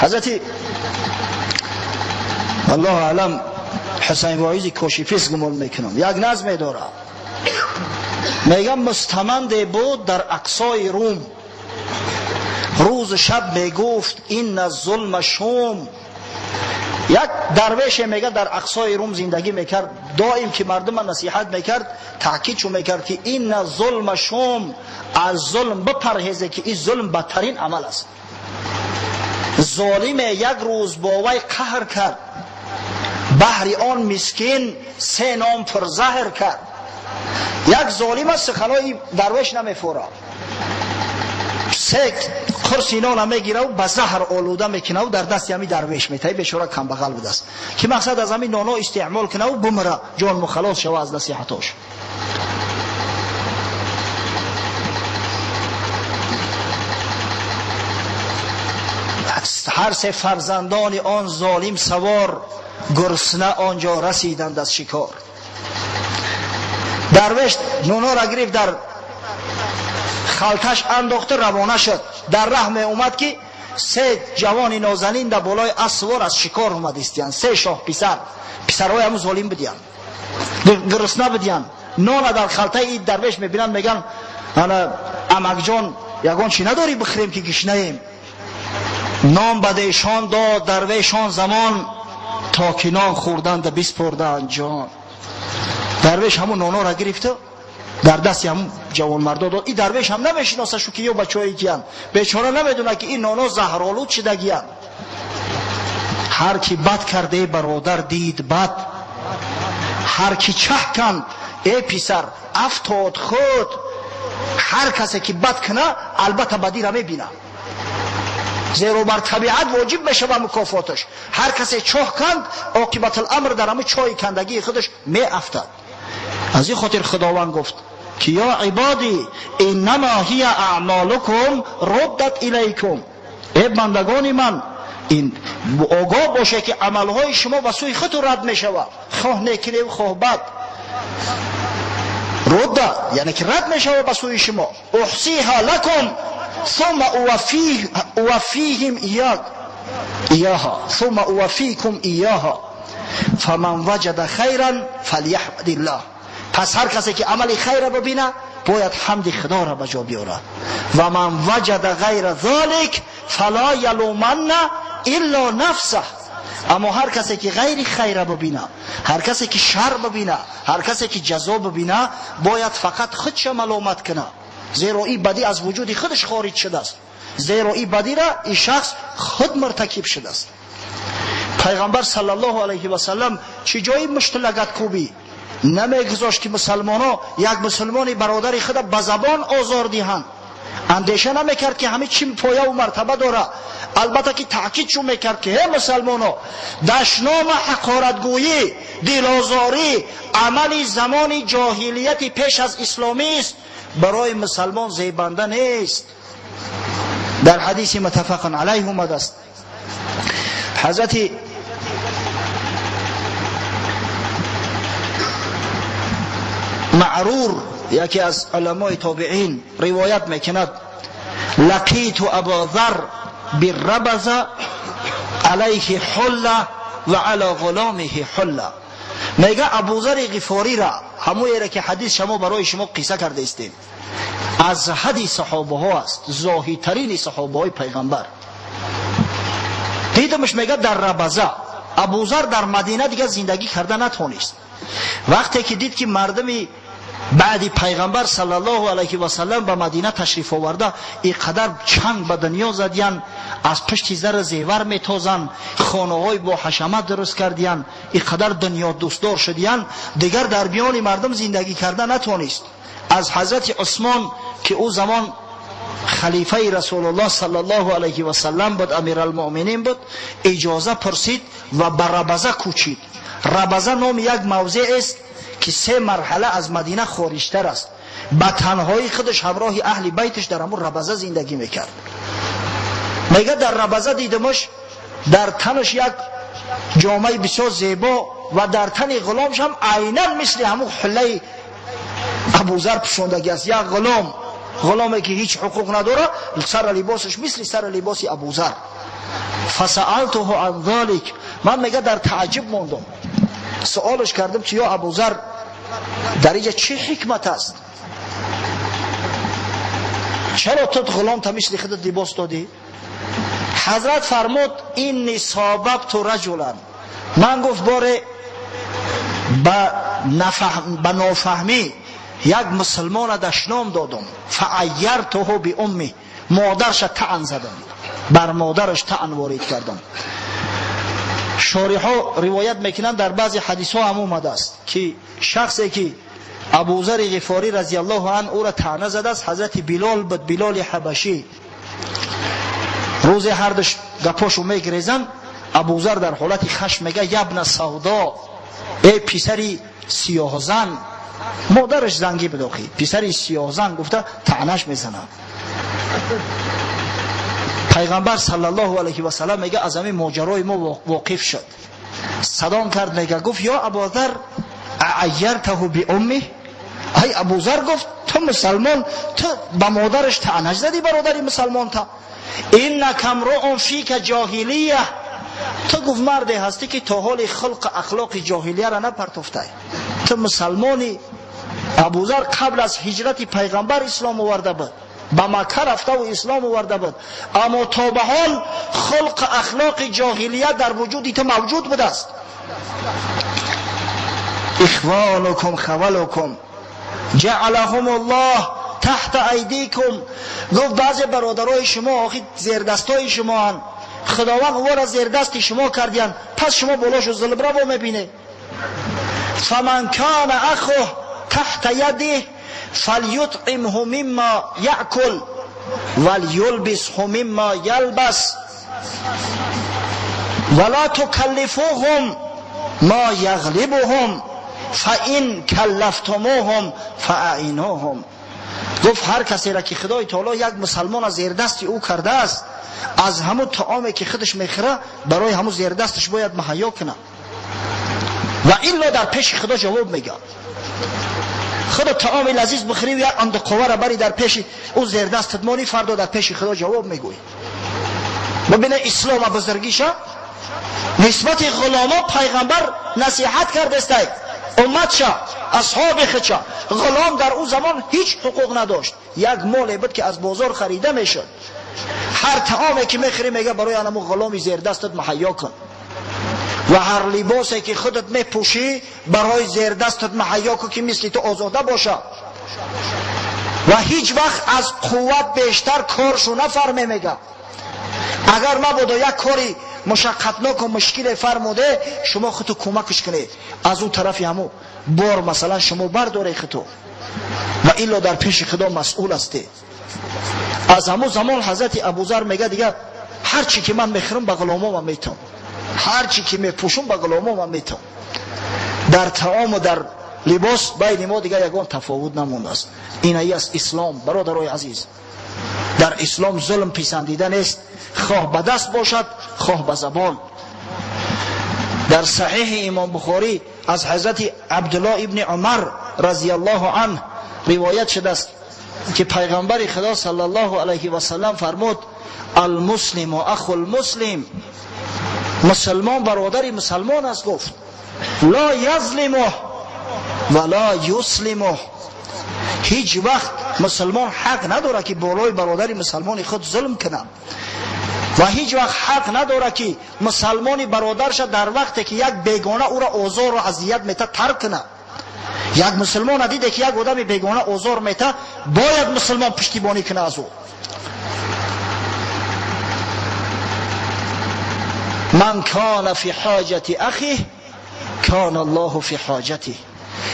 Ҳазрати Аллоҳу аълам Ҳусайн Воизи Кошифис гумон мекунам, як назме дорад, мегам мустаманде буд дар ақсои Рум, рӯзу шаб мегуфт инна зулма шум. Як дарвеше мега дар ақсои Рум зиндагӣ мекард, доим ки мардума насиҳат мекард, таъкид чун мекард ки инна зулма шум, аз зулм бипарҳезе ки ин зулм бадтарин амал аст. Золиме як рӯз бо вай қаҳр кард, баҳри он мискин се ном пурзаҳр кард. Як золим аст, суханои дарвеш намефурад, се қурси нона мегираву ба заҳр олуда мекунаву дар дасти ҳамин дарвеш метаи. Бечора камбағал будааст ки мақсад аз ҳамин ноно истеъмол кунаву бумра, ҷон мухаллос шава аз насиҳатош. Ҳар се фарзандони он золим савор гурусна онҷо расиданд аз шикор. Дарвеш нонора гирифт, дар халташ андохта равона шуд. Дар раҳ меомад ки се ҷавони нозанин дар болои асп сувор аз шикор омадистиянд. Се шоҳ писар, писарҳои ҳамун золим будиянд, гурусна будиянд. Нона дар халтаи ин дарвеш мебинанд, мегӯянд ана амакҷон, ягон чи надорӣ бихӯрем ки гишнаем? Нон ба дешон дод дарвешон замон, то ки нон хӯрданда биспурданд ҷон. Дарвеш ҳамун нонора гирифта дар дасти ҳамун ҷавонмардо дод. Ин дарвеш ҳам намешиносашу ки ё бачаҳои киянд, бечора намедонад ки ин ноно заҳролуд шидагиянд. Ҳар ки бад кард, э бародар, дид бад, ҳар ки чаҳ канд, э писар, афтод худ. Ҳар касе ки бад куна, албатта бадира мебинад, зеро бар табиат воҷиб мешавад мукофоташ. Ҳар касе чоҳ канд, оқибатуламр дар ҳамин чоҳи кандагии худаш меафтад. Аз ин хотир Худованд гуфт ки ё ибодӣ иннамо ҳия аъмолукум руддат илайкум, э бандагони ман, ин огоҳ бошед ки амалҳои шумо ба сӯи худтон рад мешавад, хоҳ некинев хоҳ бад. Рудда яъне ки рад мешавад ба сӯи шумо. Уҳсиҳа лакум ثم أوفيهم إياها ثم أوفيكم إياها فمن وجد خيرا فليحمد الله. پس هر کسی که عمل خیر ببینه باید حمد خدا را به جا بیاره. و من وجد غیر ذلك فلا یلومن الا نفسه. اما هر کسی که غیر خیر ببینه، هر کسی که شر ببینه، هر کسی که جزا ببینه، باید فقط خودش ملامت کنه، زیرا این بدی از وجود خودش خارج شده است، زیرا این بدی را این شخص خود مرتکب شده است. پیغمبر صلی الله علیه و سلم چه جایی مشت لگد کوبی نمیگذاشت که مسلمانا یک مسلمان برادر خود به زبان آزار دهند. اندیشه نمیکرد که همه چی پایه و مرتبه داره. البته که تاکید چون میکرد که هی مسلمانا، دشنام، حقارتگویی، دلازاری عمل زمان جاهلیت پیش از اسلامی است، برای مسلمان زیبنده نیست. در حدیث متفق علیه اومده است حضرت معرور یکی از علمای تابعین روایت میکند لقیت ابا ذر بالربذ علیه حله و علی غلامه حله. میگه ابوذر غفاری را، همون را که حدیث شما برای شما قصه کرده استیم، از حدی صحابه ها است، زاهدترین صحابه های پیغمبر. دیدمش میگه در ربذه. ابوذر در مدینه دیگه زندگی کرده نتونست. وقتی که دید که مردمی بعد پیغمبر صلی الله علیه و سلم به مدینه تشریف آورده، اینقدر چنگ به دنیا زدیان، از پشت زر زیور میتازن، خانه های با حشمت درست کردیان، اینقدر دنیا دوستدار شدیان، دیگر در میان مردم زندگی کرده نتونست. از حضرت عثمان که او زمان خلیفه رسول الله صلی الله علیه و سلم بود، امیرالمؤمنین بود، اجازه پرسید و به ربذه کوچید. ربذه نام یک موضع است که سه مرحله از مدینه خارجتر است. به تنهایی خودش همراه اهل بیتش در همون ربذه زندگی میکرد. میگه در ربذه دیدمش در تنش یک جامعه بسیار زیبا و در تن غلامش هم عینا مثل همون حله ابوذر پوشوندگی است. یک غلام، غلامی که هیچ حقوق نداره، سر لباسش مثل سر لباس ابوذر. فسألته عن ذلك. من میگه در تعجب موندم، سوالش کردم که یا ابوذر در اینجا چه حکمت است؟ چرا تو غلام تا مثل خودت لباس دادی؟ حضرت فرمود اینی ساببت رجلا، من گفت باره به نافهمی یک مسلمان دشنام دادم، فعیرته بامه، مادرش طعن زدم، بر مادرش طعن وارد کردم. شارح‌ها روایت میکنند در بعضی حدیث ها هم اومده است که شخصی که ابوذر غفاری رضی الله عنه او را طعنه زده است حضرت بلال بود، بلال حبشی. روز هر دوش گپاشو میگریزن، ابوذر در حالت خشم میگه یبن سودا، ای پسری سیاه زن، مادرش زنگی بود آخی، پسری سیاه زن گفته طعنهش میزنه. پیغمبر صلی الله علیه و سلم میگه از همین ماجرای ما واقف شد، صدام کرد، میگه گفت یا ابوذر اعیرته بامه، ای ابوذر گفت تو مسلمان، تو به مادرش طعنه زدی برادری مسلمان تا، انک امرؤ فیک جاهلیه، تو گفت مردی هستی که تا حال خلق اخلاق جاهلیه را نپرتفته، تو مسلمانی. ابوذر قبل از هجرت پیغمبر اسلام آورده بود، به مکه رفته و اسلام آورده بود، اما تا به حال خلق اخلاق جاهلیه در وجود تو موجود بوده است. اخوانکم خولکم جعلهم الله تحت ایدیکم، گفت بعضی برادرای شما آخی زیردستای شما هن، خداوند او را زیردست شما کردین، پس شما بالاشو ظلم را میبینه. فمن کان اخوه تحت یده فلیطعمه مما یأکل ولیلبسه مما یلبس ولا تکلفوهم ما یغلبهم فإن کلفتموهم فأعینوهم. گفت هر کسی را که خدای تعالی یک مسلمان از زیردست او کرده است، از همون طعامی که خودش میخوره برای همون زیردستش باید مهیا کنه، و الا در پیش خدا جواب میگه. خدا طعام لذیذ بخوری و یک اند قوه را بری در پیش او زیردستت مانی، فردا در پیش خدا جواب میگویی. ببینه اسلام بزرگیشه، نسبت غلاما پیغمبر نصیحت کرده است امتشا اصحاب خودشا. غلام در اون زمان هیچ حقوق نداشت، یک مال بود که از بازار خریده میشد، هر طعامی که میخری میگه برای انمو غلامی زیر دستت مهیا کن، و هر لباسی که خودت میپوشی برای زیر دستت مهیا کن که مثل تو آزاده باشه، و هیچ وقت از قوت بیشتر کارشو نفرمه. میگه اگر مبادا یک کاری مشقتناک و مشکل فرموده، شما خودتو کمکش کنید، از اون طرفی همو بار مثلا شما برداره خودتو، و الا در پیش خدا مسئول هستی. از همون زمان حضرت ابوذر میگه دیگه هر چی که من میخورم به غلاما من میتم، هر چی که میپوشم به غلاما من میتم. در طعام و در لباس بین ما دیگه یگان تفاوت نمونده است. این ای است اسلام برادرای عزیز. در اسلام ظلم پسندیده نیست، خواه به دست باشد خواه به زبان. در صحیح امام بخاری از حضرت عبدالله ابن عمر رضی الله عنه روایت شده است که پیغمبر خدا صلی الله علیه و سلم فرمود المسلم و اخو المسلم، مسلمان برادر مسلمان است. گفت لا یظلمه ولا یسلمه، هیچ وقت مسلمان حق نداره که بالای برادر مسلمان خود ظلم کنه، و هیچ وقت حق نداره که مسلمان برادرش در وقتی که یک بیگانه او را آزار و اذیت میته ترک کنه. یک مسلمان دیده که یک آدم بیگانه آزار میته، باید مسلمان پشتیبانی کنه از او. من کان فی حاجت اخیه کان الله فی حاجته،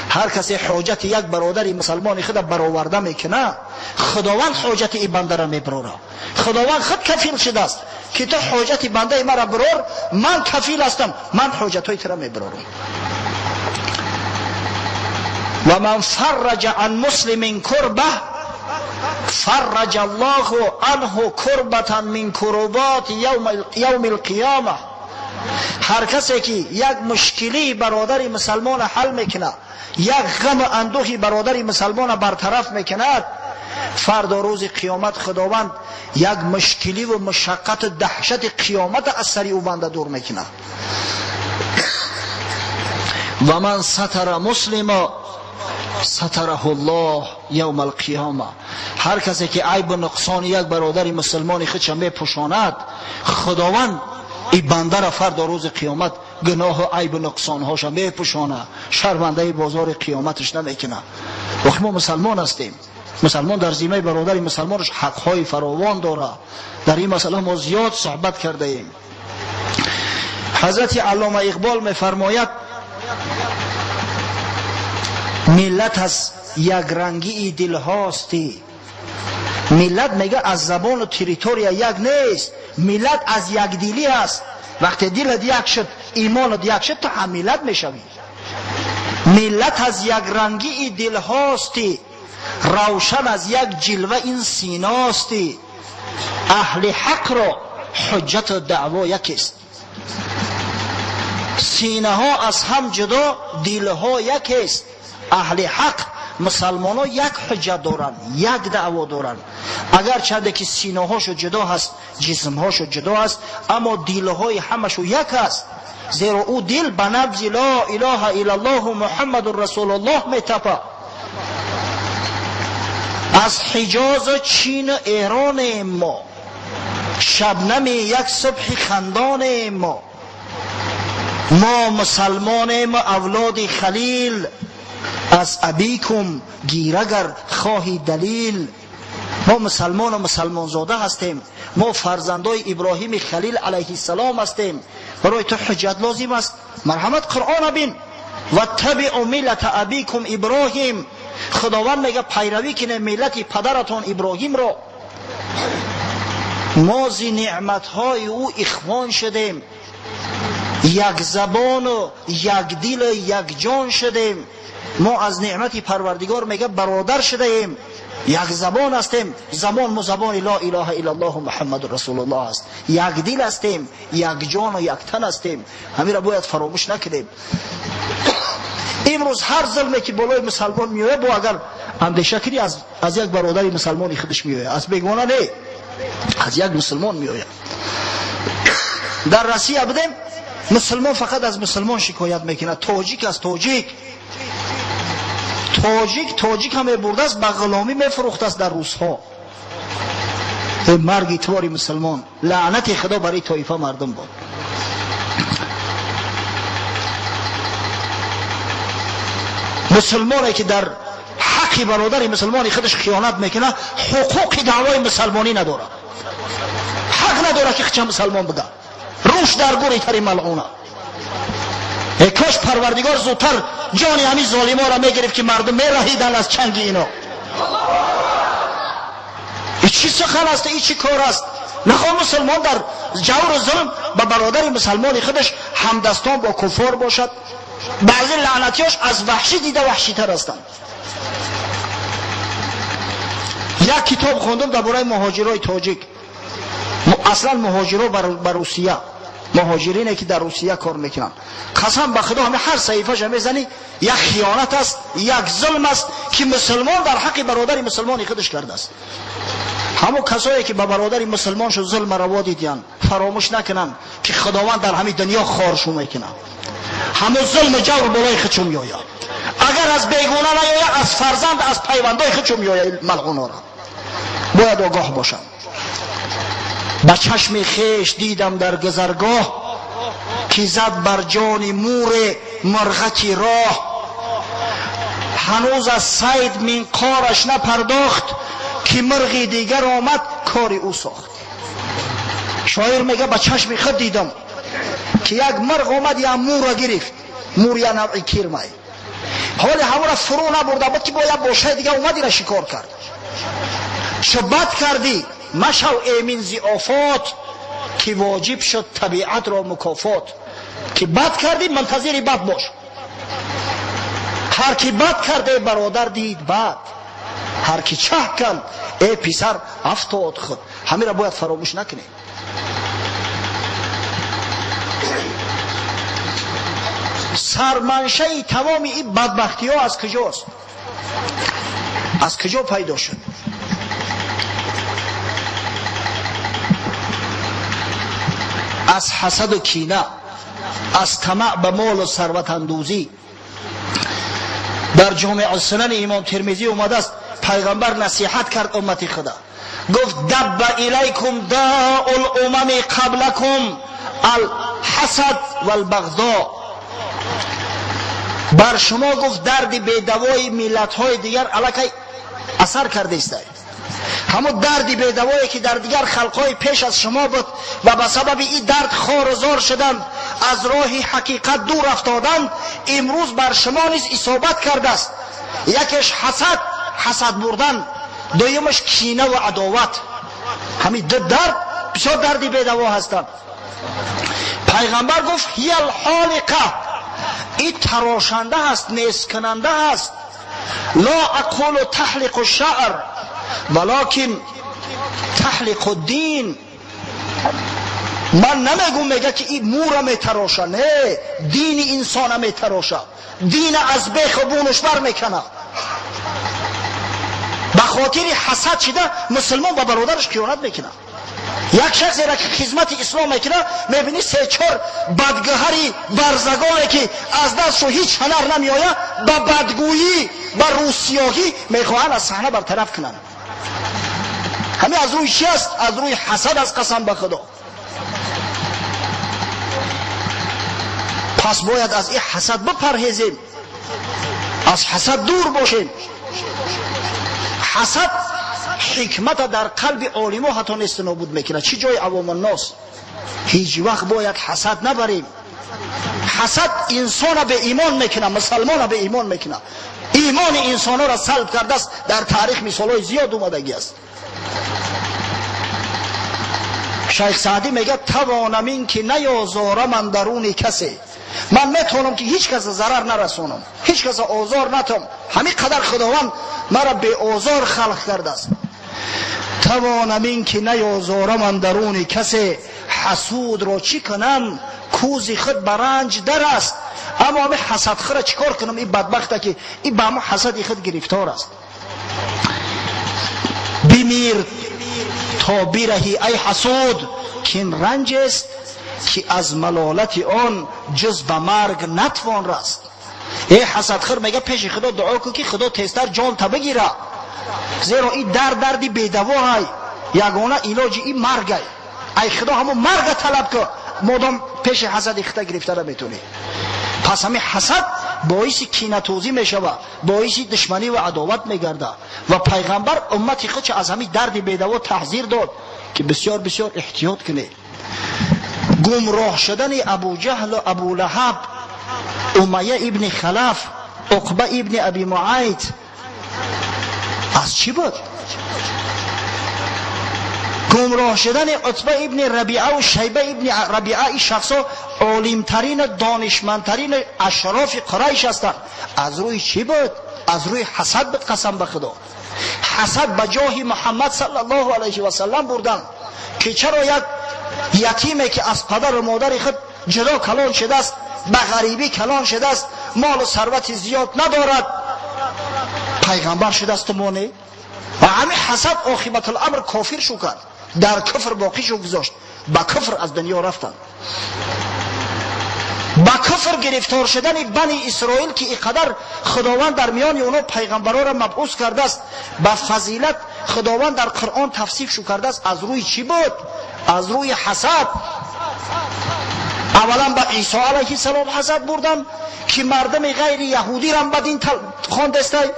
هر کسی حاجت یک برادر مسلمان خود برآورده میکنه، خداوند حاجت این بنده را میبراره. خداوند خود کفیل شده است که تو حاجت بنده مرا برار، من کفیل هستم، من حاجت های تو را میبرارم. و من فرج عن مسلم کربه فرج الله عنه کربة من کربات یوم القیامه. هر کسی که یک مشکلی برادر مسلمان حل میکنه، یک غم اندوهی برادر مسلمان برطرف میکند، фардо рӯзи қиёмат худованд як мушкиливу мушаққату даҳшати қиёмата аз сари ӯ банда дур мекунад. Ва ман сатара муслима сатараҳу ллоҳ явма алқиёма. Ҳар касе ки айбу нуқсони як бародари мусулмони худша мепӯшонад, худованд и бандара фардо рӯзи қиёмат гуноҳу айбу нуқсонҳоша мепӯшонад, шармандаи бозори қиёматаш намекунад. Вақт мо мусалмон ҳастем, мусалмон дар зиммаи бародари мусалмонаш ҳақҳои фаровон дорад. Дар ин масъала мо зиёд суҳбат кардаем. Ҳазрати Аллома Иқбол мефармояд: миллат аз якрангии дилҳости. Миллат мега аз забону территория як нест, миллат аз якдилӣ аст. Вақте дилат як шуд, имонат як шуд, ту ҳаммиллат мешавӣ. Миллат аз якрангии дилҳости, равшан аз як ҷилва ин синости. Аҳли ҳақро ҳуҷҷату даъво якест. Синаҳо аз ҳам ҷудо, дилҳо якест. Аҳли ҳақ мусалмонҳо як ҳуҷҷат доранд, як даъво доранд. Агарчанде ки синаҳошу ҷудо ҳаст, ҷисмҳошу ҷудо аст, аммо дилҳои ҳамашу як аст. Зеро ӯ дил ба набзи ло илоҳа иллаллоҳу муҳаммадун расулуллоҳ метапад. Аз Ҳиҷозу Чину Эронем мо, шабнами як субҳи хандонем мо. Мо мусалмонем авлоди Халил, аз абикум гирагар хоҳи далил. Мо мусалмону мусалмонзода ҳастем, мо фарзандои Иброҳими Халил алайҳиссалом ҳастем. Барои ту ҳуҷҷат лозим аст, марҳамат Қуръона бин. Ваттабиъу миллата абикум Иброҳим. Худованд мега пайравӣ кине миллати падаратон Иброҳимро. Мо зи неъматҳои ӯ ихвон шудем, як забону як дилу як ҷон шудем. Мо аз неъмати Парвардигор мега бародар шудаем, як забон ҳастем. Забон мо забони ло илоҳа иллаллоҳу муҳаммадун расулуллоҳ аст. Як дил ҳастем, як ҷону як тан ҳастем. Ҳаминро бояд фаромӯш накунем. Имрӯз ҳар зулме ки болои мусалмон меояд, бо агар андеша кунӣ, аз як бародари мусалмони худаш меояд, аз бегона не, аз як мусулмон меояд. Дар Россия будем, мусулмон фақат аз мусулмон шикоят мекунад, тоҷик аз тоҷик. Тоҷик тоҷик ҳам мебурдааст, ба ғуломӣ мефурӯхтааст дар русҳо. Марги твори мусулмон, лаънати Худо барои тоифа мардум буд. Мусулмоне ки дар ҳаққи бародари мусулмони худаш хиёнат мекунад, ҳуқуқи даъвои мусалмонӣ надорад, ҳақ надорад ки хича мусалмон бигӯяд. Рӯш дар гури тари малъуна. Э кош Парвардигор зудтар ҷони ҳамин золиморо мегирифт, ки мардум мераҳиданд аз чанги ино. И чӣ сухан аст, и чӣ кор аст? Нахоҳ мусулмон дар ҷавру зулм ба бародари мусалмони худаш ҳамдастон бо куффор бошад. Баъзе лаънатиёш аз ваҳшӣ дида ваҳшитар ҳастанд. Як китоб хондум дар бораи муҳоҷирои тоҷик, аслан муҳоҷиро ба Русия, муҳоҷирине ки дар Русия кор мекунанд. Қасам ба Худо, ҳами ҳар саҳифаша мезанӣ, як хиёнат аст, як зулм аст, ки мусулмон дар ҳаққи бародари мусулмони худаш кардааст. Ҳамон касое ки ба бародари мусулмоншо зулм раво дидиянд, фаромӯш накунанд, ки Худованд дар ҳамин дунё хоршу мекунад. Ҳамон зулму ҷавр болои худшо меояд. Агар аз бегона наёяд, аз фарзанд, аз пайвандои худшо меояд. Малъунора бояд огоҳ бошанд. Ба чашми хеш дидам дар гузаргоҳ, ки зад бар ҷони муре мурғаки роҳ. Ҳанӯз аз сайд минқораш напардохт, ки мурғи дигар омад кори ӯ сохт. Шоир мега ба чашми худ дидам, ки як мурғ омад, як мурра гирифт. Мур як навъи кирмай. Ҳоли ҳамонро фурӯ набурда буд, ки бо як бошаи дига омад, ира шикор кард. Чу бад кардӣ, машав эмин зи офот, ки воҷиб шуд табиатро мукофот. Ки бад кардӣ, мунтазири бад бош. Ҳар ки бад кард, э бародар, дид бад. Ҳар ки чаҳ кард, э писар, афтод худ. Ҳаминро бояд фаромӯш накунем. Сарманшаи тамоми ин бадбахтиҳо аз куҷост? Аз куҷо пайдо шуд? Аз ҳасаду кина, аз тамаъ ба молу сарватандӯзӣ. Дар Ҷомеъ Сунани Имом Термизӣ омадааст, пайғамбар насиҳат кард уммати худа, гуфт: дабба илайкум даул умами қаблакум алҳасад валбағзо. Бар шумо гуфт дарди бедавои миллатҳои дигар аллакай асар кардааст. Ҳамон дарди бедавое ки дар дигар халқҳои пеш аз шумо буд ва ба сабаби ин дард хору зор шуданд, аз роҳи ҳақиқат дур афтоданд, имрӯз бар шумо низ исобат кардааст. Якеш ҳасад, ҳасад бурдан, дуюмаш кина ва адоват. Ҳамин ду дард бисёр дарди бедаво ҳастанд. Пайғамбар гуфт: ҳиял ҳолиқа, ин тарошанда ҳаст, несткунанда ҳаст. Ло ақулу таҳлиқу шаър валокин таҳлиқу дин. Ман намегум, мега ки ин мура метароша, не, дини инсона метароша, дина аз беху бунуш бар мекана. Ба хотири ҳасад шида мусулмон ба бародараш хиёнат мекунад. Як шахсеро ки хизмати ислом мекунад, мебинӣ се-чор бадгӯҳари барзагоне ки аз дастшу ҳеҷ ҳунар намеояд, ба бадгӯйӣ, ба рӯсиёҳӣ мехоҳанд аз саҳна бартараф кунанд. Ҳамин аз рӯи чи аст? Аз рӯи ҳасад аст, қасам ба Худо. Пас бояд аз ин ҳасад бипарҳезем, аз ҳасад дур бошем. Ҳасад ҳикмата дар қалби олимо ҳатто нест нобуд мекунад. Чӣ ҷои авомуннос? Ҳеҷ вақт бояд ҳасад набарем. Ҳасад инсона беимон мекунад, мусалмона беимон мекунад. Имони инсонҳоро салб кардааст. Дар таърих мисолҳои зиёд омадагӣ аст. Шайх Саъдӣ мегӯяд: тавонам ин ки наёзорам андаруни касе. Ман метавонам ки ҳеҷ каса зарар нарасонам, ҳеҷ каса озор натам. Ҳамин қадар Худованд маро беозор халқ кардааст. Тавонам ин ки наёзорам андаруни касе, ҳасудро чӣ кунам, кӯзи худ ба ранҷ дар аст. Аммо ҳамин ҳасадхӯра чӣ кор кунам? Ин бадбахта ки ин ба ҳамон ҳасади худ гирифтор аст. Бимир то бираҳӣ ай ҳасуд, кин ранҷест ки аз малолати он ҷуз ба марг натвон раст. Эй ҳасадхӯр, мега пеши Худо дуо кун ки Худо тезтар ҷонта бигира, зеро ин дард дарди бедавоай, ягона илоҷи ин маргай. Ай Худо ҳамон марга талаб кун, модом пеши ҳасади хита гирифта наметонӣ. Пас ҳамин ҳасад боиси кинатӯзӣ мешавад, боиси душманӣ ва адоват мегардад. Ва пайғамбар уммати худша аз ҳамин дарди бедаво таҳзир дод ки бисёр бисёр эҳтиёт кунед. Гумроҳ шудани Абуҷаҳлу Абулаҳаб, Умайя ибни Халаф, Уқба ибни Аби Муайт аз чӣ буд? Гумроҳ шудани Утба ибни Рабиа ва Шайба ибни Рабиа, ин шахсҳо олимтарину донишмандтарину ашрофи Қурайш ҳастанд. Аз рӯи чӣ буд? Аз рӯи ҳасад буд, қасам ба Худо. Ҳасад ба ҷоҳи Муҳаммад саллаллоҳу алайҳи васаллам бурданд ки чаро як ятиме ки аз падару модари худ ҷудо калон шудааст, ба ғарибӣ калон шудааст, молу сарвати зиёд надорад, пайғамбар шудааст мо не? Ва ҳамин ҳасад оқибатуламр кофир шу кард, дар куфр боқӣ шу гузошт, ба куфр аз дунё рафтанд. Ба куфр гирифтор шудани Бани Исроил ки ин қадар Худованд дар миёни онҳо пайғамбарҳоро мабъус кардааст, ба фазилат Худованд дар Қуръон тавсиф шу кардааст, аз рӯи чӣ буд? Аз рӯи ҳасад. Аввалан ба Исо алайҳиссалом ҳасад бурданд ки мардуми ғайри яҳудиро ба дин хондастай,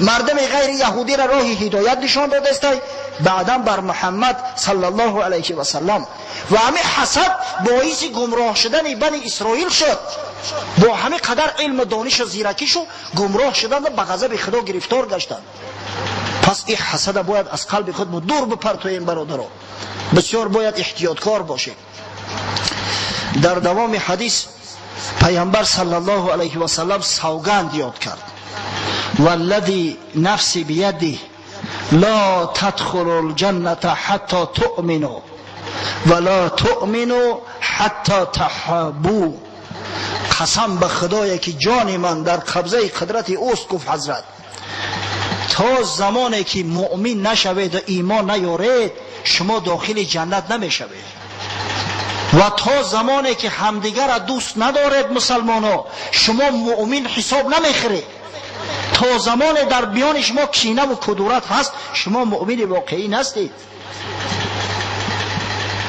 мардуми ғайри яҳудиро роҳи ҳидоят нишон додастай, баъдан бар Муҳаммад саллаллоҳу алайҳи васаллам. Ва ҳамин ҳасад боиси гумроҳ шудани Бани Исроил шуд. Бо ҳамин қадар илму донишу зиракишу гумроҳ шуданд ва ба ғазаби Худо гирифтор гаштанд. Пас ин ҳасада бояд аз қалби худ дур бипартоем, бародаро. Бисёр бояд эҳтиёткор бошем. Дар давоми ҳадис пайғамбар саллаллоҳу алайҳи васаллам савганд ёд кард: валлади нафси биядиҳ ла тадхулу лҷанната ҳатто туъмину ва ла туъмину ҳатто таҳаббу. Қасам ба Худое ки ҷони ман дар қабзаи қудрати ӯст, гуфт ҳазрат, то замоне ки муъмин нашавед ва имон наёред, шумо дохили ҷаннат намешавед. Ва то замоне ки ҳамдигарро дӯст надоред мусалмоно, шумо муъмин ҳисоб намехӯред. То замоне дар миёни шумо кинаву кудурат ҳаст, шумо муъмини воқеӣ нестед.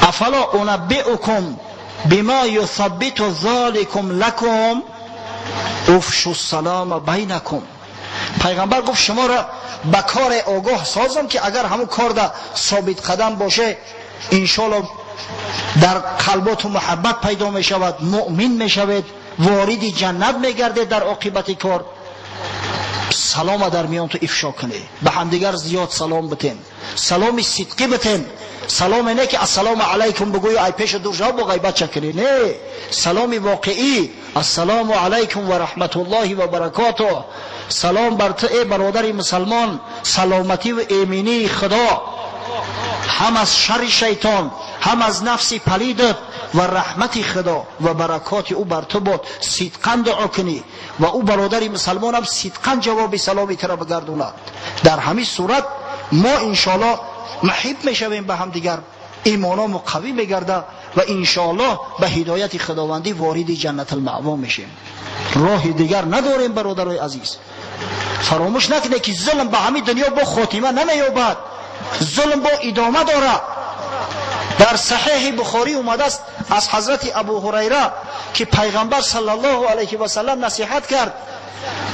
Афала унаббиукум бима юсаббиту золикум лакум уфшу салама байнакум. Пайғамбар гуфт шуморо ба коре огоҳ созам ки агар ҳамун корда собитқадам боше, иншоалло дар қалботу муҳаббат пайдо мешавад, муъмин мешавед, вориди ҷаннат мегардед дар оқибати кор. Салома дар миёнту ифшо кунед, ба ҳамдигар зиёд салом битен, саломи сидқӣ битен. Саломе не ки ассалому алайкум бигӯю ай пешу дур шав бо ғайбат чакунӣ, не, саломи воқеӣ, ассалому алайкум ва раҳматуллоҳи ва баракотуҳ. Салом бар ту эй бародари мусалмон, саломатӣ ва эминии Худо ҳам аз шарри шайтон, ҳам аз нафси палидат ва раҳмати Худо ва баракоти ӯ бар ту бод. Сидқан дуо кунӣ ва ӯ бародари мусалмонам сидқан ҷавоби саломи туро бигардонад. Дар ҳамин сурат мо иншоаллоҳ муҳиб мешавем ба ҳамдигар, имономо қавӣ мегарда ва иншоаллоҳ ба ҳидояти худовандӣ вориди ҷаннатулмаъво мешем. Роҳи дигар надорем бародарои азиз. Фаромӯш накунед ки зулм ба ҳамин дунё бо хотима намеёбад, зулм бо идома дорад. Дар саҳеҳи Бухорӣ омадааст аз ҳазрати Абу Ҳурайра ки пайғамбар саллаллоҳу алайҳи васаллам насиҳат кард,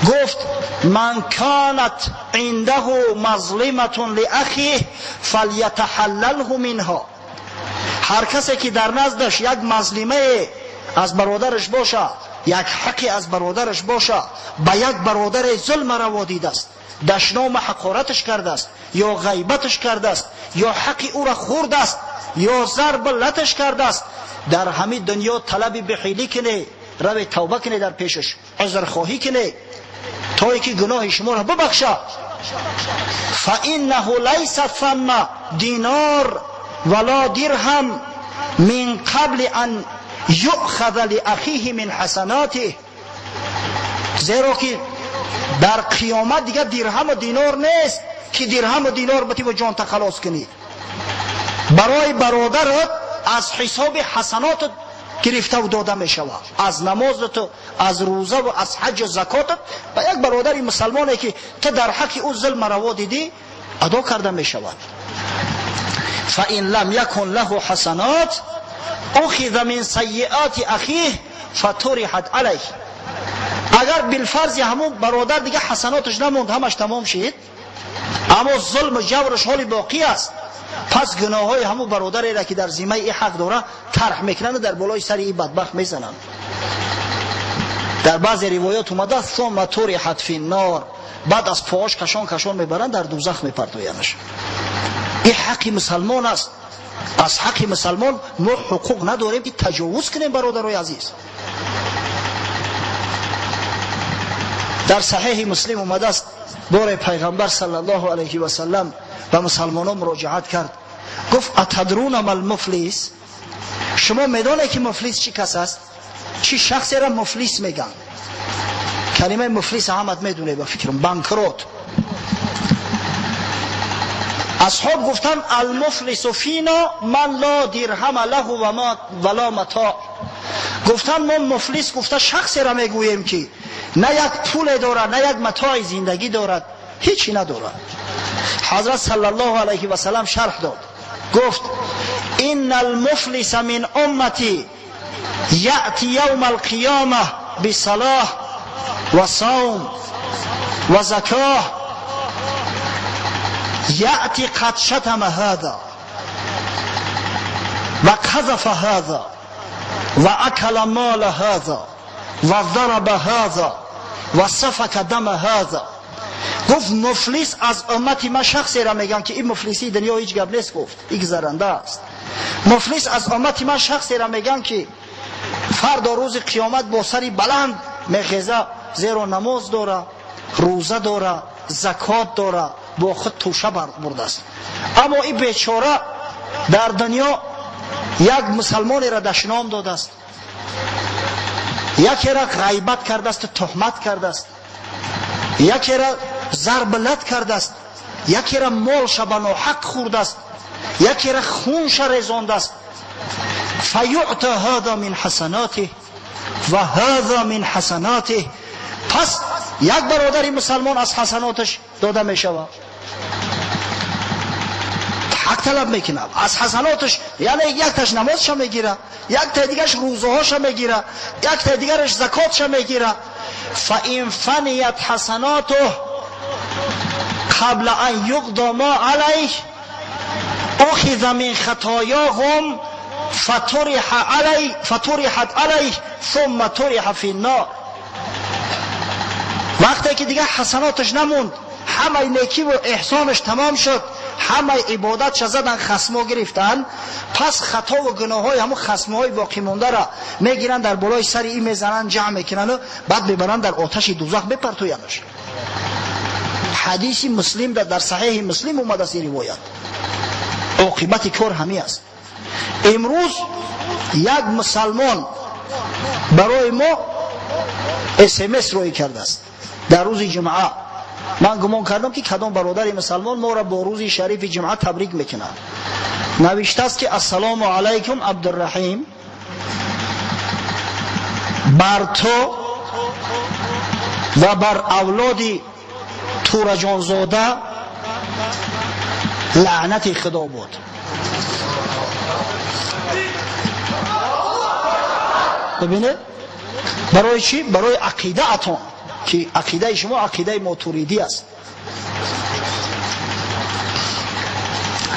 гуфт ман канат индаҳу мазлиматун лиахиҳ фалятаҳаллалҳу минҳо. Ҳар касе ки дар наздаш як мазлимае аз бародараш боша, як ҳаққе аз бародараш боша, ба як бародаре зулм раво дидааст, дашнома ҳақораташ кардааст, ё ғайбаташ кардааст, ё ҳаққи ӯро хӯрдааст, ё зарба латаш кардааст, дар ҳамин дунё талаби бихилӣ кунед, раве тавба кунед, дар пешаш узрхоҳӣ кунед то ин ки гуноҳи шуморо бибахшад. Фаиннаҳу лайса самма динор вала дирҳам мин қабли ан юъхаза лиахиҳи мин ҳасанотиҳ. Зеро ки дар қиёмат дигар дирҳаму динор нест ки дирҳаму динор битиву ҷонта халос кунӣ. Барои бародарат аз ҳисоби ҳасанотат гирифтаву дода мешавад, аз намозату, аз рӯзаву аз ҳаҷу закотат ба як бародари мусалмоне ки ту дар ҳаққи ӯ зулм раво дидӣ адо карда мешавад. Фаин лам якун лаҳу ҳасанот ухиза мин сайиоти ахиҳ фатуриҳат алайҳ. Агар билфарзи ҳамун бародар дигар ҳасаноташ намонд, ҳамаш тамом шид, аммо зулму ҷавраш ҳоли боқӣ аст, пас гуноҳҳои ҳамун бародареро ки дар зиммаи ин ҳақ дора тарҳ мекунанд, дар болои сари ин бадбахт мезананд. Дар баъзе ривоят омадааст сумма туриҳат фи ннор, баъд аз поҳош кашон кашон мебаранд, дар дузах мепартоянаш. Ин ҳаққи мусалмон аст. Аз ҳаққи мусалмон мо ҳуқуқ надорем ки таҷовуз кунем бародарои азиз. Дар саҳеҳи Муслим омадааст боре пайғамбар саллаллоҳу алайҳи васаллам ба мусалмонон муроҷиат кард, гуфт атадруна мал муфлис, шумо медонед ки муфлис чӣ кас аст? Чӣ шахсеро муфлис мегӯянд? Калимаи муфлис ҳамат медонед ба фикрам, банкрот. Асҳоб гуфтанд алмуфлису фино ман ло дирҳама лаҳу вала матоъ. Гуфтанд мо муфлис гуфта шахсеро мегӯем ки на як пуле дорад, на як матои зиндагӣ дорад, ҳечи надорад. Ҳазрат саллаллоҳу алайҳи васаллам шарҳ дод, гуфт инна алмуфлиса мин уммати яъти явма алқиёма бисалоҳ ва савм ва закоҳ яъти қад шатама ҳаза ва қазафа ҳаза ва акала мола ҳаза ва зараба ҳаза ва сафака дама ҳаза. Гуфт муфлис аз уммати ман шахсеро мегӯям ки ин муфлисии дунё ҳеҷ гап нест, гуфт ин гузаранда аст. Муфлис аз уммати ман шахсеро мегӯям ки фардо рӯзи қиёмат бо сари баланд мехеза, зеро намоз дора, рӯза дора, закот дора, бо худ тӯша бурдааст. Аммо ин бечора дар дунё як мусалмонеро дашном додааст, якеро ғайбат кардааст, туҳмат кардааст, якеро зарб лат кардааст, якеро молша ба ноҳақ хӯрдааст, якеро хунша резондааст. فیعطی هذا من حسناته و هذا من حسناته. پس یک برادر مسلمان از حسناتش داده می شود، حق طلب میکنه از حسناتش، یعنی یک تاش نمازش میگیره، یک تا دیگرش روزهاش میگیره، یک تا دیگرش زکاتش میگیره. فان فنیت حسناته قبل ان یقضى ما علیه اخذ من خطایاهم فطرحت علیه ثم طرح فی النار. وقتی که دیگه حسناتش نموند، همه نیکی و احسانش تمام شد، همه عبادتش زدن، خصما گرفتن، پس خطا و گناه‌های همون خصم‌های باقی مونده را میگیرن در بالای سر این میزنن، جمع میکنن و بعد میبرن در آتش دوزخ بپرتوینش. حدیث مسلم در صحیح مسلم اومده است روایت. عاقبت کار همی است. امروز یک مسلمان برای ما SMS روی کرده است در روز جمعه. من گمان کردم که کدام برادر مسلمان ما را با روز شریف جمعه تبریک میکنند. نوشته است که السلام علیکم عبدالرحیم، بر تو و بر اولاد تورجانزاده لعنت خدا بود. ببینه برای چی؟ برای عقیده اتون که عقیده شما عقیده ماتوریدی است.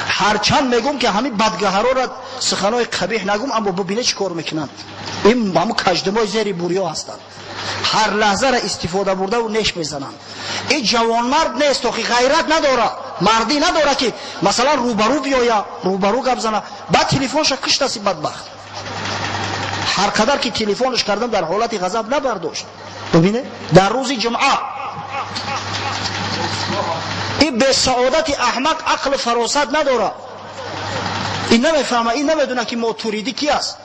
هرچند میگم که همین بدگهرا را سخنای قبیح نگم، اما ببینه چی کار میکنند. این همون کژدمای زیر بوریا هستند، هر لحظه را استفاده برده و نش میزنند. این جوانمرد نیست، آخه غیرت نداره، مردی نداره که مثلا روبرو بیاید، روبرو گپ زنه. بعد تلفنش کشت است بدبخت. هر قدر که تلفنش کردم در حالت غضب نبرداشت. ببینه در روز جمعه این به سعادت احمق عقل فراست نداره، این نمیفهمه، این نمیدونه که ماتوریدی کی است.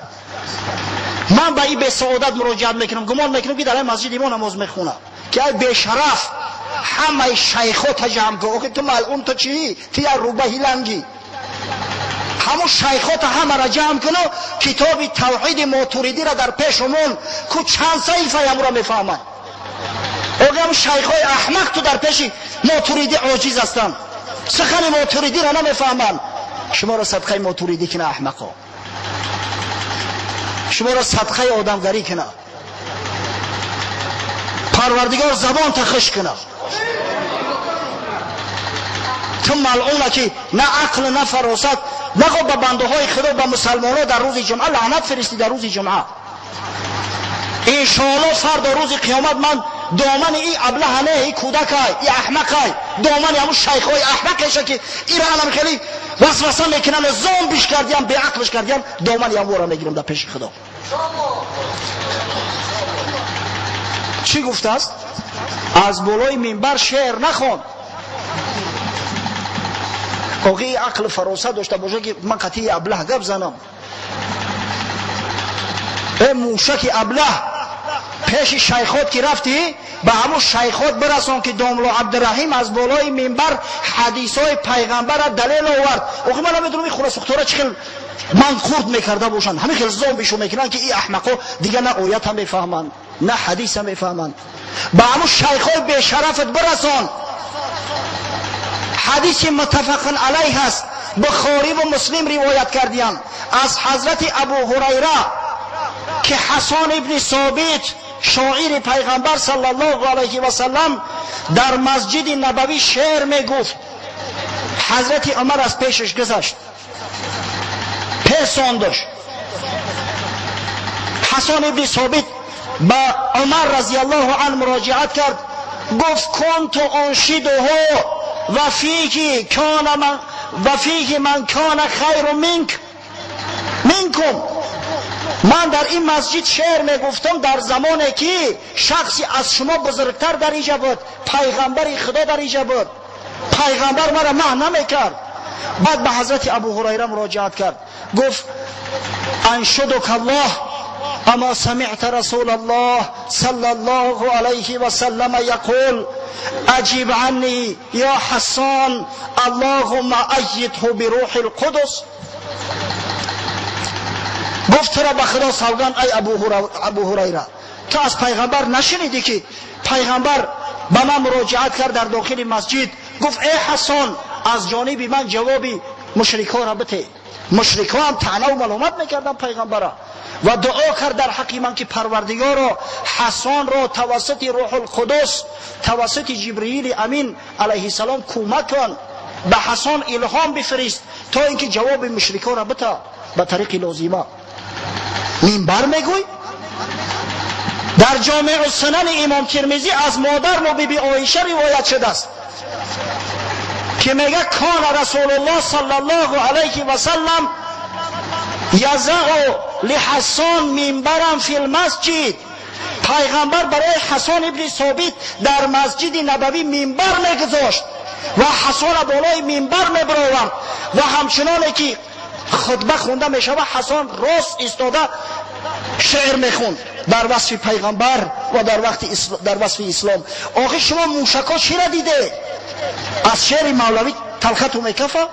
من به این به سعادت مراجعت میکنم، گمان میکنم که در این مسجد ما نماز میخونه که ای بی‌شرف همه شیخا تجمع کن. آخه تو ملعون، تو چی؟ تو یه روبه هیلنگی. همون شیخات همه را جمع کنو، کتاب توحید ماتوریدی را در پیشمون کو چند صحیفه هم را میفهمند. آقا همون شیخای احمق تو در پیش ماتوریدی عاجز هستند، سخن ماتوریدی را نمیفهمند. شما را صدقه ماتوریدی کنه احمقا، شما را صدقه آدمگری کنه، پروردگار زبان تخش کنه. تو ملعونه که نه عقل نه فراست، نخو به بنده های خدا، به مسلمان ها در روز جمعه لعنت فرستی. در روز جمعه انشاءالله فردا روز قیامت من دامن این ابله نه، این کودک های، این احمق های، دامن همون شیخ های احمق که این را الان خیلی وسوسه میکنن و زوم بیش کردیم، بی عقلش کردیم، دامن همون را میگیرم در پیش خدا. چی گفته است؟ از بالای منبر شعر نخوان. آقای عقل فراست داشته باشه که من قطعی ابله گپ زنم. ای موشک ابله، پیش شیخات که رفتی به همون شیخات برسان که داملا عبدالرحیم از بالای منبر حدیثای پیغمبر را دلیل آورد. آخه من نمیدونم این خونه سوختارا چه خیلی من خورد میکرده باشن، همین خیلی زوم بیشو میکنن که این احمقا دیگه نه آیت هم میفهمن نه حدیث هم میفهمن. به همون شیخای بی‌شرفت برسان. حدیث متفق علیه است، بخاری و مسلم روایت کردیان از حضرت ابو هریره که حسان ابن ثابت شاعر پیغمبر صلی الله علیه و سلم در مسجد نبوی شعر میگفت. حضرت عمر از پیشش گذشت، پیساندش. حسان ابن ثابت به عمر رضی الله عنه مراجعت کرد، گفت کنت انشده و فیه کان من و فیه من کان خیر منک منکم. من در این مسجد شعر میگفتم در زمانی که شخصی از شما بزرگتر در اینجا بود، پیغمبر خدا در اینجا بود، پیغمبر مرا منع نمیکرد. بعد به حضرت ابو هریره مراجعت کرد، گفت انشدک الله اما سمعت رسول الله صلی الله علیه و سلم یقول اجیب عنی یا حسان اللهم ایده بروح القدس. Гуфт туро ба Худо савганд, ай Абу Ҳурайра, ту аз пайғамбар нашунидӣ ки пайғамбар ба ман муроҷиат кард дар дохили масҷид, гуфт эй Ҳасан, аз ҷониби ман ҷавоби мушрикҳоро бите. Мушрикҳо ҳам таънаву маломат мекарданд пайғамбара ва дуо кард дар ҳаққи ман ки Парвардигоро, Ҳасонро тавассути Рӯҳулқудус, тавассути Ҷибриили Амин алайҳиссалом кӯмак кун, ба Ҳасон илҳом бифирист то ин ки ҷавоби мушрикҳоро бита ба тариқи лозима. Минбар мегӯй? Дар Ҷомеъу Сунани Имом Тирмизӣ аз модарму Биби Оиша ривоят шудааст ки мега кана Расулуллоҳ саллаллоҳу алайҳи васаллам язау лиҳассон минбаран фил масҷид. Пайғамбар барои Ҳасон ибни Собит дар Масҷиди Набавӣ минбар мегузошт ва Ҳасона болои минбар мебаровард ва ҳамчуноне ки хутба хонда мешавад, Ҳасон рост истода шеър мехонд дар васфи пайғамбар ва дар васфи ислом. Охир шумо мушакҳо чира диде? Аз шеъри Мавлавӣ талхату мекафа,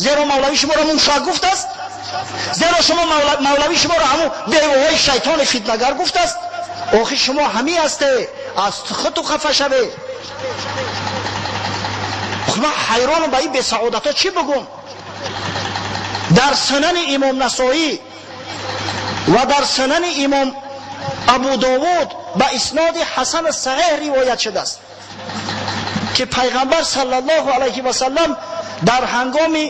зеро Мавлавӣ шуморо мушак гуфтааст, зеро шумо Мавлавӣ шуморо ҳамун девоҳои шайтони фитнагар гуфтааст. Охир шумо ҳамин ҳасте, аз худту хафа шавед. Ман ҳайронам, ба ин бесаодатҳо чӣ бигӯм? Дар Сунани Имом Насоӣ ва дар Сунани Имом Абу Довуд ба исноди ҳасан саҳеҳ ривоят шудааст ки пайғамбар саллаллоҳу алайҳи васаллам дар ҳангоми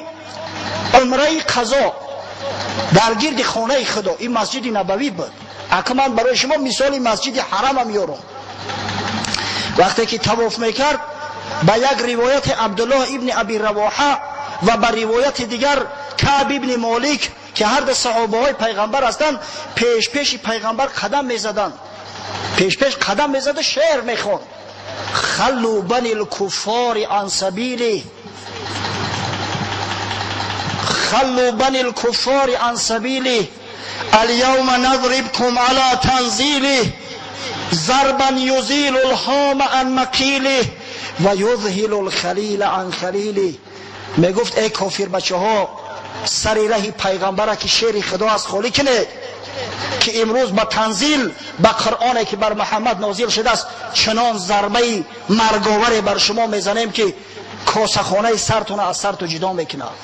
умраи қазо дар гирди хонаи Худо, ин Масҷиди Набавӣ буд, ака ман барои шумо мисоли Масҷиди Ҳарамам меёрам, вақте ки тавоф мекард, ба як ривояти Абдуллоҳ ибни Аби Равоҳа ва ба ривояти дигар Каъб ибни Молик, ки ҳар ду саҳобаҳои пайғамбар ҳастанд, пешпеши пайғамбар қадам мезаданд, пешпеш қадам мезаду шеър мехонд: خلوا بني الكفار عن سبيله، خلوا بني الكفار عن سبيله، اليوم نضربكم على تنزيله ضربا يزيل الهام عن مقيله ويذهل الخليل عن خليله. мегуфт: эй кофир бачаҳо, сари раҳи пайғамбара, ки шеъри Худо аст, холӣ кунед, ки имрӯз ба танзил, ба Қуръоне ки бар Муҳаммад нозил шудааст, чунон зарбаи марговаре бар шумо мезанем, ки косахонаи сартона аз сарту ҷудо мекунад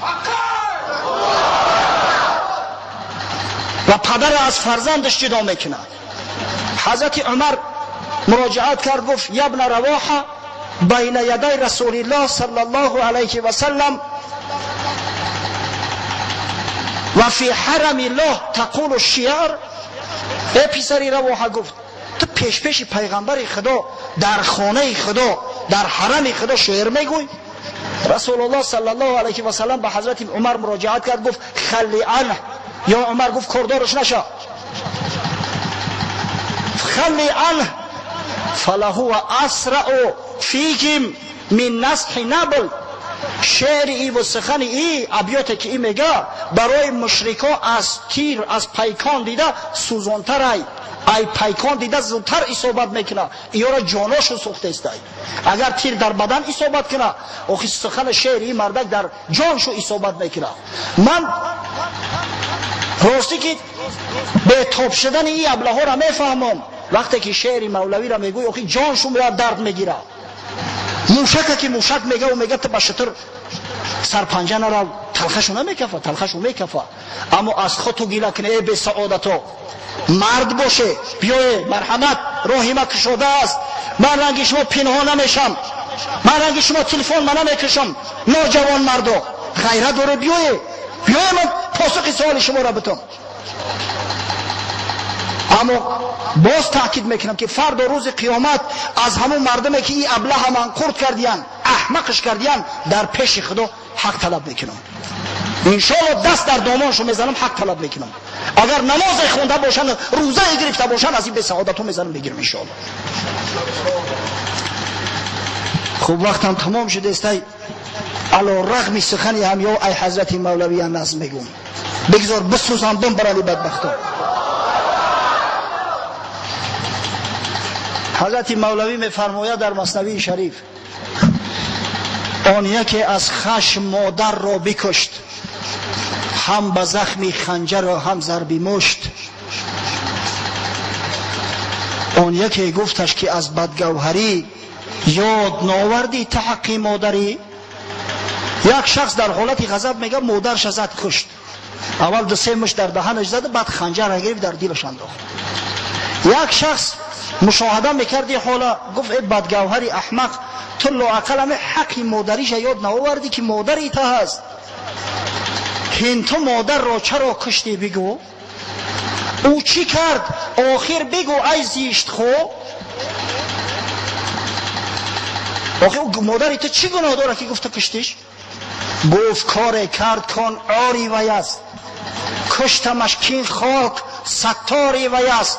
ва падара аз фарзандаш ҷудо мекунад. Ҳазрати Умар муроҷиат кард, гуфт: ябна Равоҳа, байна ядай Расулиллоҳ саллаллоҳу алайҳи васаллам ва фи ҳарамиллоҳ тақулу шиар. Э писари Равоҳа, гуфт, ту пешпеши пайғамбари Худо, дар хонаи Худо, дар ҳарами Худо шеър мегӯй? Расулуллоҳ саллаллоҳу алайҳи васаллам ба ҳазрати Умар муроҷиат кард, гуфт: халли анҳ ё Умар, гуфт, кордораш наша. خل عنه فلهو أسرع فيهم من نصح نبل. шеъри и ва сухани и абёте ки и мега, барои мушрикҳо аз тир, аз пайкон дида сӯзонтарай, ай пайкон дида зудтар исобат мекуна, иёро ҷоношу сӯхтестай. Агар тир дар бадан исобат куна, охи сухани шеъри и мардак дар ҷоншу исобат мекуна. Ман ростӣ ки бетоб шудани и аблаҳоро мефаҳмам. Вақте ки шеъри Мавлавиро мегӯй, охи ҷоншу дард мегирад. Мушака ки мушак мегаву мега, ту ба шутур сарпанҷа нарав, талхашу намекафа, талхашу мекафа. Аммо аз худту гила кунӣ, э бесаодато, мард боше, биёе, марҳамат, роҳи ма кушода аст. Ман ранги шумо пинҳон намешам, ман ранги шумо телефон ма намекушам. Ноҷавон мардо, ғайрат доре, биёе, биёе, ман посухи суоли шуморо битам. Аммо боз таъкид мекунам, ки фардо рӯзи қиёмат аз ҳамун мардуме ки ин аблаҳа манқурт кардиян, аҳмақш кардиян, дар пеши Худо ҳақ талаб мекунам, иншоалло. Даст дар домоншо мезанам, ҳақ талаб мекунам. Агар намозе хонда бошанд, рӯзае гирифта бошанд, аз ин бесаодатҳо мезанам, мегирам, иншоалло. Хуб, вақтам тамом шудестай. Ало рағми сухани ҳамё, ай ҳазрати Мавлавия назм мегӯм, бигзор бисӯзам, бимбарали бадбахто. Ҳазрати Мавлавӣ мефармояд дар Маснавии Шариф: он яке аз хашм модарро бикушт, ҳам ба захми ханҷару ҳам зарби мушт. Он яке гуфташ ки аз бадгавҳарӣ ёд наовардӣ ту ҳаққи модарӣ. Як шахс дар ҳолати ғазаб мега модарша зад, кушт. Аввал ду се мушт дар даҳанаш зад, баъд ханҷара гирифт, дар дилаш андохт. Як шахс мушоҳада мекарди ҳола, гуфт: э бадгавҳари аҳмақ, ту лоақал ҳаме ҳаққи модариша ёд наовардӣ, ки модари та ҳаст. Ҳин ту модарро чаро куштӣ, бигӯ? Ӯ чӣ кард охир, бигӯ, ай зиштхӯ? Охир модари ту чӣ гуноҳ дорад, ки гуфта куштиш? Гуфт: коре кард кон ори вай аст, куштамаш кин хок саттори вай аст.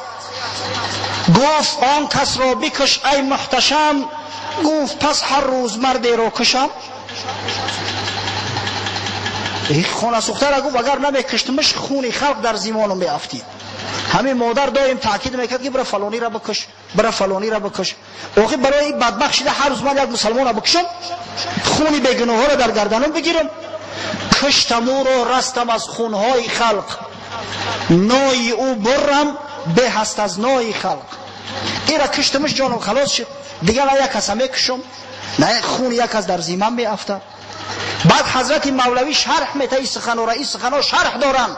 Гуфт: он касро бикуш, ай муҳташам. Гуфт: пас ҳар рӯз мардеро кушам? Хонасӯхтара гуфт: агар намекуштмаш, хуни халқ дар зимону меафтид. Ҳамин модар доим таъкид мекард, ки бира фалонира бикуш, бира фалонира бикуш. Охир барои бадбахт шида ҳар рӯз ман як мусалмонро бикушам, хуни бегуноҳҳоро дар гарданам бигирам? Куштам ӯро, растам аз хунҳои халқ, нои ӯ буррам беҳ аст аз нои халқ. Ира куштамаш, ҷоном халос шуд, дигар на як каса мекушам, на хуни як кас дар зимам меафтад. Баъд ҳазрати мавлавӣ шарҳ мета ин суханора. Ин суханҳо шарҳ доранд.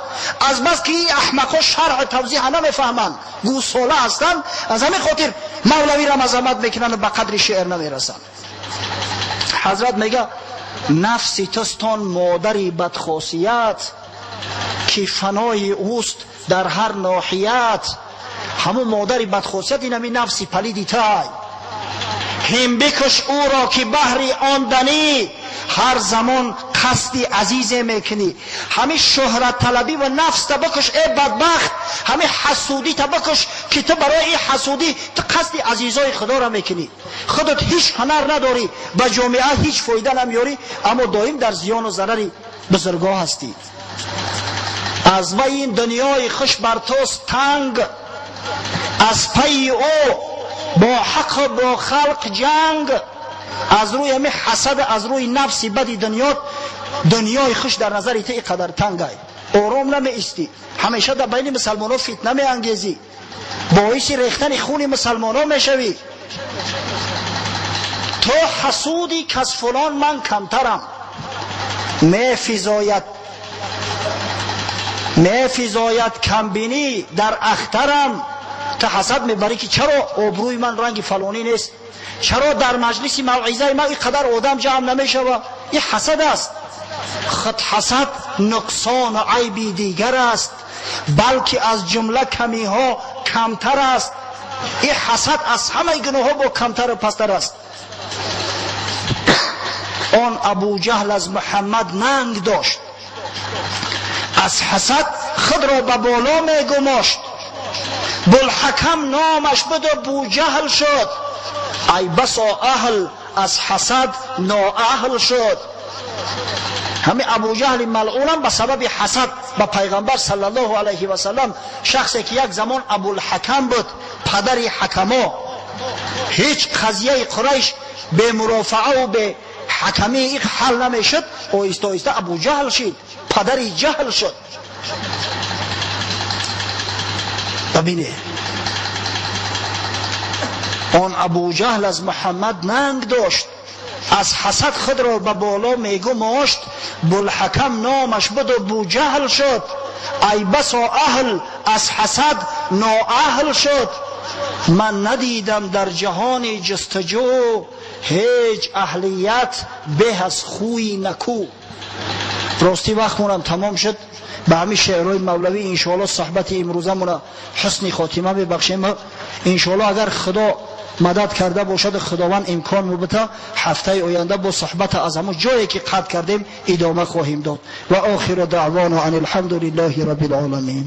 Аз бас ки ин аҳмақҳо шарҳу тавзеҳа намефаҳманд, гӯсола ҳастанд, аз ҳамин хотир мавлавиро мазаммат мекунанд, ба қадри шеър намерасанд. Ҳазрат мега: нафси тустон модари бадхосият, ки фанои ӯст дар ҳар ноҳият. Ҳамун модари бадхосият ин ҳамин нафси палиди тай. Ҳим бикуш ӯро, ки баҳри он данӣ ҳар замон қасди азизе мекунӣ. Ҳамин шӯҳратталабӣ ва нафста бикуш, э бадбахт. Ҳамин ҳасудита бикуш, ки ту барои ин ҳасудӣ ту қасди азизои худоро мекунӣ. Худат ҳеҷ ҳунар надорӣ, ба ҷомеа ҳеҷ фоида намеёрӣ, аммо доим дар зиёну зарари бузургоҳ ҳастӣ. Аз вай ин дунёи хуш бар туст танг, аз пайи ӯ бо ҳаққу бо халқ ҷанг. Аз рӯи ҳамин ҳасад, аз рӯи нафси бади дунёт, дунёи хуш дар назари ту ин қадар тангай, ором намеистӣ, ҳамеша дар байни мусалмонҳо фитна меангезӣ, боиси рехтани хуни мусалмонҳо мешавӣ. То ҳасуди кас фулон ман камтарам, мефизояд камбинӣ дар ахтарам. Ту ҳасад мебарӣ, ки чаро обрӯи ман ранги фалонӣ нест, чаро дар маҷлиси мавъизаи ман ин қадар одам ҷамъ намешавад. Ин ҳасад аст. Худ ҳасад нуқсону айби дигар аст, балки аз ҷумла камиҳо камтар аст. Ин ҳасад аз ҳамаи гуноҳҳо бо камтару пасттар аст. Он Абуҷаҳл аз Муҳаммад нанг дошт, аз ҳасад худро ба боло мегумошт. Булҳакам номаш буду Буҷаҳл шуд, ай басо аҳл аз ҳасад ноаҳл шуд. Ҳамин Абуҷаҳли малъунам ба сабаби ҳасад ба пайғамбар саллаллоҳу алайҳи васаллам, шахсе ки як замон Абулҳакам буд, падари ҳакамо, ҳеҷ қазияи Қурайш бемурофааву беҳакамии ин ҳал намешуд, оҳиста оҳиста Абуҷаҳл шид, падари ҷаҳл шуд. Бибине, он Абуҷаҳл аз Муҳаммад нанг дошт, аз ҳасад худро ба боло мегумошт. Булҳакам номаш буду Буҷаҳл шуд, ай басо аҳл аз ҳасад ноаҳл шуд. Ман надидам дар ҷаҳони ҷустуҷӯ ҳеҷ аҳлият беҳ аз хӯи накӯ. Ростӣ вақтмонам тамом шуд. Ба ҳамин шеърҳои мавлавӣ иншоалло суҳбати имрӯзамона ҳусни хотима мебахшем. Иншоалло, агар Худо мадад карда бошаду Худованд имкон мубита, ҳафтаи оянда бо суҳбата аз ҳамон ҷое ки қатъ кардем идома хоҳем дод. Ва охиру даъвоно ан алҳамду лиллаҳи рабби лоламин.